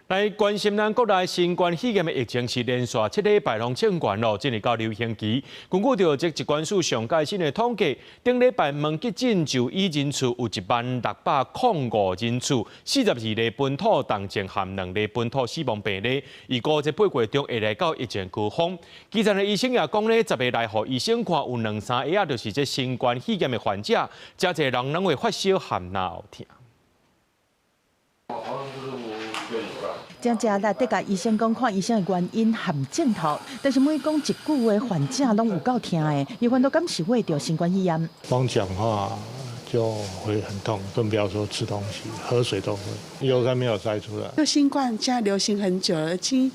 來關心咱國內新冠肺炎的疫情是連續7禮拜攏衝懸咯，進入到流行期。根據著這疾管署上蓋新的統計，頂禮拜門急診就醫人次有10,605人次，42例本土重症和2例本土死亡病例。預估這8月中會來到疫情高峰。基層的醫生也講咧，10個來予醫生看有兩三個啊，就是這新冠肺炎的患者，誠濟人攏會發燒和嚨喉疼。誠濟來得共醫生講看醫生的原因和症頭，但是每講一句話，患者攏有夠疼的，伊煩惱敢是患著新冠肺炎。光講話就會很痛，更不要說吃東西、喝水都會。有塞沒有塞出來。這新冠現在流行很久了，已經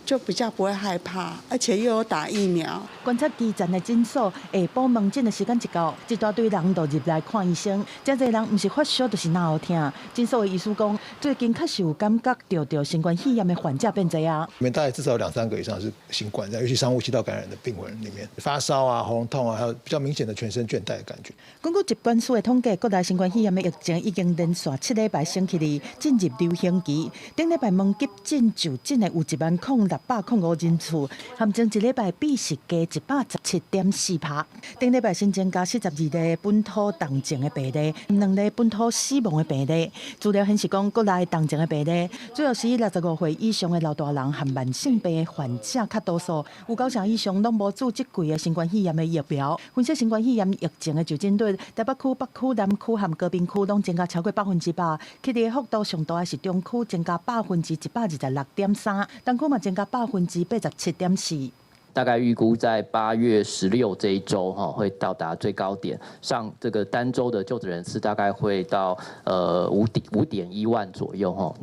就比較不會害怕，而且又有打疫苗。觀察基層的診所下晡門診的時間一到，一大堆人就入來看醫生。誠濟人毋是發燒就是嚨喉疼。診所的醫師講，最近確實有感覺著著新冠肺炎的患者變濟啊。裡面大概至少有兩三個以上是新冠，尤其上呼吸道感染的病人裡面，發燒啊、喉嚨痛啊，還有比較明顯的全身倦怠的感覺。根據疾管署的統計，國內新冠肺炎的疫情已經連續7禮拜升起來，進入流行期。頂禮拜門急診就診的有10,605人次，和前一禮拜比是加117.4%。頂禮拜新增加42例本土重症的病例，2例本土死亡的病例。資料顯示講，國內重症的病例主要是65歲以上的老大人和慢性病的患者較多數，有九成以上攏無注這季的新冠肺炎的疫苗。分析新冠肺炎疫情的就診率，台北區、北區、南區和高屏區攏增加超過100%，起的幅度上大的是中區增加126.3%，東區嘛增加87.4%。大概預估在8月16這一週哈會到達最高點，上這個單週的就診人次大概會到5.1萬左右哈。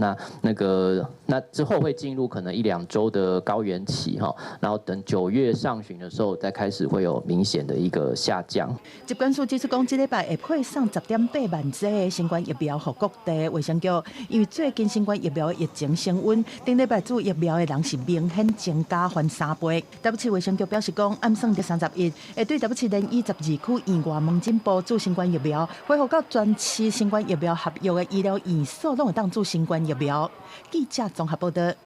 那之後會進入可能一兩週的高原期哈，然後等9月上旬的時候再開始會有明顯的一個下降。疾管署指出講，這禮拜會配送10.8萬劑的新冠疫苗予各地衛生局，因為最近新冠疫苗的疫情升溫，頂禮拜注疫苗的人是明顯增加翻3倍。台北市衛生局表示講，暗算佇31會對台北市連以12區院外門診部注新冠疫苗，恢復到全市新冠疫苗合約的醫療院所攏會當注新冠疫苗。記者綜合報道。